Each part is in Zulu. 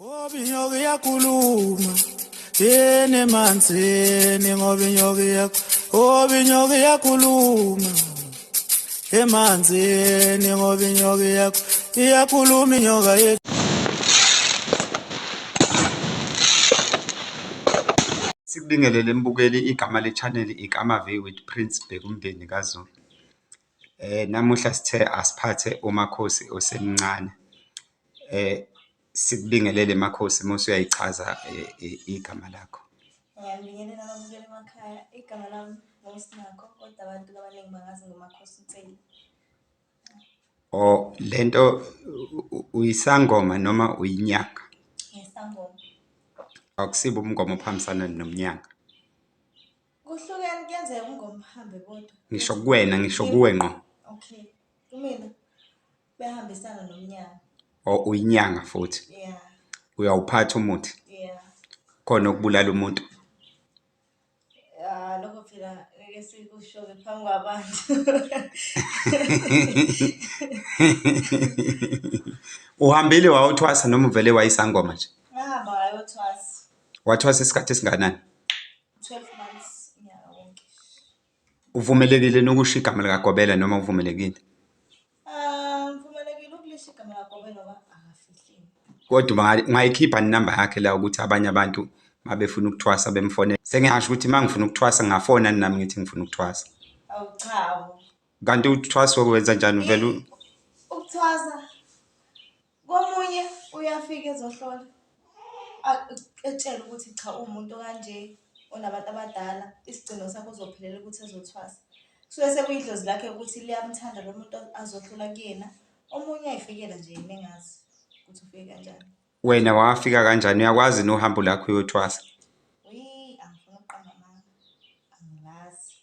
Ngoba inyoka iyakhuluma yini emanzini, ngoba inyoka iyakho, ngoba inyoka iyakhuluma emanzini, ngoba inyoka iyakho, iyakhuluma inyoka yethu. Sikubingelele mbukeli, igama le-channel igama V with Prince Bhekumndeni kaZulu. Namuhla sithe asiphathe uMakhosi osemncane. Sikubingelele Makhosi mase uyayichaza igama lakho. Ngiyanibingelela ababukeli emakhaya. Igama lami nguSinakho, kodwa abantu abaningi bangazi ngoMakhosi Nsele. Oh, lento uyisangoma noma uyinyanga? Ngisangoma. Akusibo ubungoma obuhambisana nomnyanga. Kuhlukene, kuyenzeka ubungoma buhambe bodwa. Ngisho kuwena, ngisho kuwe ngqo. Okay. Kumina behambisana nomnyanga. Oh, uyinyanga futhi. Yeah. Uyawuphatha umuthi. Yeah. Khona okubulala umuntu. Ah, lokho phela ngeke sikusho-ke phambi kwabantu. Uhambile wayothwasa noma uvele wayisangoma nje? Ngahamba ngayothwasa. Wathwasa isikhathi esingakanani? 12 months, unyaka wonke. Uvumelekile nokusho igama likaGobela noma uvumelekile? Ah, ngivumelekile ukulisho igama likaGobela ngoba akafihliwe. Kodwa ungayikhipha inamba yakhe la ukuthi abanye abantu uma befuna ukuthwasa bemfonele. Sengiyasho ukuthi uma ngifuna ukuthwasa ngingafona nami ngithi ngifuna ukuthwasa. Awu cha bo. Kanti uthwasa wenza njani uvele Ukuthwasa komunye uyafika ezohlola etshele ukuthi cha uwumuntu okanje onabantu abadala isigcino sakhe uzophelela ukuthi ezothwasa. Kusuke sekuyidlozi lakhe ukuthi liyamthanda lo muntu azohlola kuyena. Omunye uyayifikela nje yena engazi ukuthi ufike kanjani. Wena wafika kanjani? Uyakwazi nohambo lakho uyothwasa? Angifuni ukuqamba amanga, angilazi.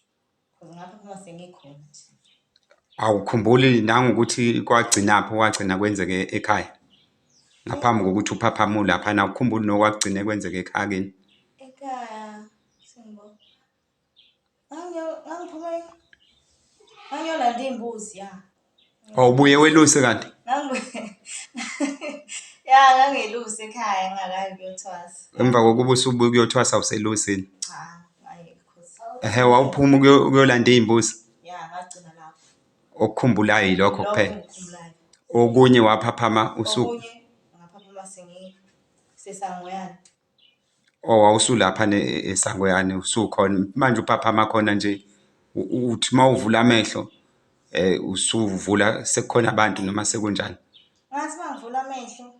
Cause ngapha phuma sengikhona nje. Awukhumbuli nangokuthi kwagcinaphi okwagcina kwenzeke ekhaya? Ngaphambi kokuthi uphaphame ulaphana, awukhumbuli nokwagcine kwenzeke ekhaya kini? Ekhaya sengibo. Ngangiphuma ngangiyolanda iy'mbuzi ya. Awubuye weluse kanti? Ya, ngangelusa ekhaya ngingakayi ukuyothwasa. Emva kokuba usubuya ukuyothwasa awuselusini? Cha, ngayekho. Ehhe, wawuphuma ukuyolanda iy'mbuzi? Ya, ngagcina lapho. Okukhumbulayo yilokho Lokho kuphela. engikukhumbulayo. Okunye waphaphama usu Okunye ngaphaphama sengiseSangoyane. Oh, wawusulapha eSangoyane usukhona. Manje uphaphama khona nje uthi uma uvula amehlo usuvula sekukhona abantu noma sekunjani? Ngathi uma ngivula amehlo,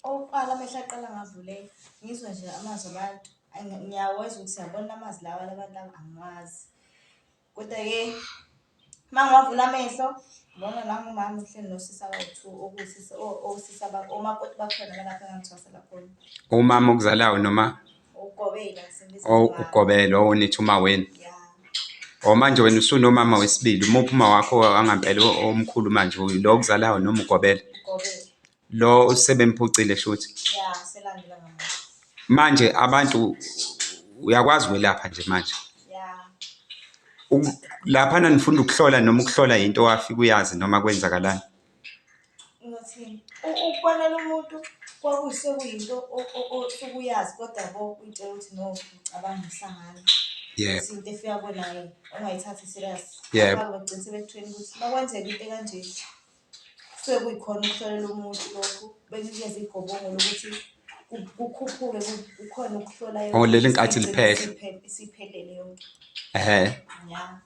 okokuqala amehlo aqala ngavuleka, ngizwe nje amazwi abantu. Ngiyawezwa ukuthi yabona amazwi lawa labantu laba angiwazi. Kodwa-ke uma ngiwavula amehlo, ngibona nangu umama uhleli nosisi abawu-two, okuwusisi osisi omakoti bakhona balapha engangithwasela khona. Umama okuzalayo noma? Ugobela, simbiza Oh, ngomama. ugobela, oh nithi umaweni. Ya. Oh, manje wena usunomama wesibili, umuphi uma wakho wangampela omkhulu manje, lo okuzalayo noma ugobela? Ugobela. Lo sebemphucile shuthi. Ya, selandela ngamandla. Manje abantu uyakwazi ukwelapha nje manje. Ya. Laphana nifunda ukuhlola noma ukuhlola yinto owafika uyazi noma kwenzakalani? Ngizothini? Ukubonela umuntu kwakusekuyinto osuke uyazi kodwa yabo uy'tshela ukuthi no ucabanga umsangano. Yebo. Into efika kuwena ongayithathi serious. Yebo. Ngapha bagcina sebekuthweni ukuthi makwenzeka into ekanje. Kusuke kuyikhona ukuhlolela umuntu lokhu, bekunikeza igobongo lokuthi Kukhuphuke kukhona ukuhlola Oh, leli nkathi liphehla. Isiphelele yonke. Ehhe. Ya.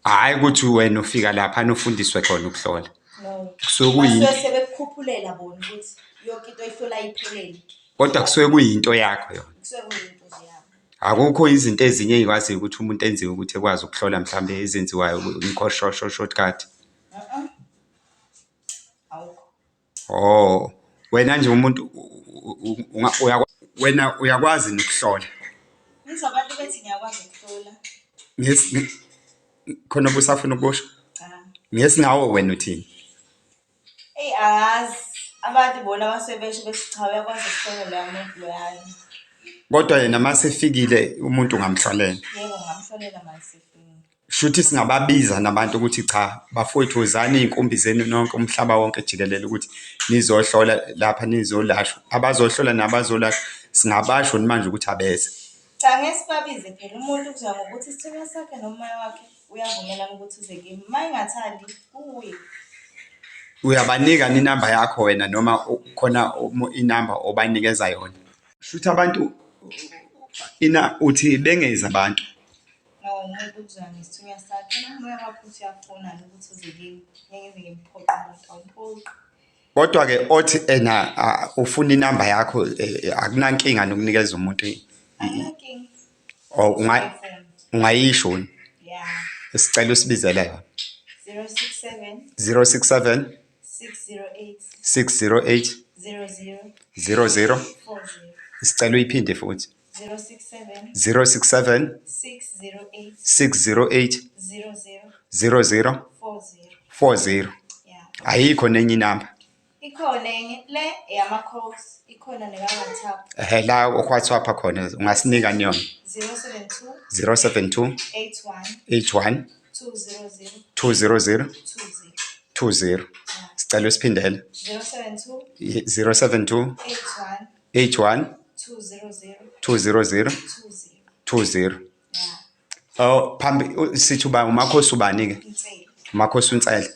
Hhayi ukuthi wena ufika laphana ufundiswe khona ukuhlola. No. Kusuke kuyinto Basuke sebekukhuphulela bona ukuthi yonke into oyihlola iphelele. Kodwa kusuke kuyinto yakho yona. Kusuke kuyinto nje yabo. Akukho izinto ezinye ey'kwaziyo ukuthi umuntu enziwe ukuthi ekwazi ukuhlola mhlambe ezenziwayo shortcut. Awukho. Oh, wena nje umuntu wena uyakwazi nokuhlola. Ngizwa abantu bethi ngiyakwazi ukuhlola. Khona obusafuna ukusho? Cha. Ngesingawo wena uthini? Eyi angazi. Abantu bona abasuke besho bethi cha uyakwazi ukuhlola loya muntu loyana. Kodwa yena uma sefikile umuntu ungamhlolela. Yebo ngingamhlolela uma esefikile. Shuthi singababiza nabantu ukuthi cha bafowethu wozani iy'nkumbi zenu nonke umhlaba wonke jikelele ukuthi nizohlola lapha nizolashwa. Abazohlola nabazolashwa singabasho manje ukuthi abeze. Cha ngeke sibabize phela umuntu kuzoya ngokuthi isithunywa sakhe nomoya wakhe uyavumelana ukuthi uze kimi. Uma engathandi kuye. Uyabanika inamba yakho wena noma khona inamba obanikeza yona? Shuthi abantu ina uthi bengezi abantu. No, umuntu kuzoya ngesithunywa sakhe nomoya wakhe uthi uyafuna ukuthi uze kimi. Ngeke ngize ngimphoqe umuntu, awumphoqi. Kodwa-ke othi ena ufuna inamba yakho akunankinga nokunikeza umuntu Anginankinga. Or ungayisho wena? Yeah. Sicela usibizele yona. 067 067 608 608 00 00 40. Sicela uyiphinde futhi. 067 067 608 608 00 00 40. 40. Yeah. Ayikho nenye inamba. Ikhona enye le eyama-calls, ikhona neka-WhatsApp. Ehhe la ku-WhatsApp khona ungasinika yona. 072 072 81 81 200 200 20. 20. Sicela usiphindele. 072 072 81 81 200 200 20. 20. Yeah. Oh phambi sithi uba umakhosi ubani ke? Insele. Umakhosi uNsele.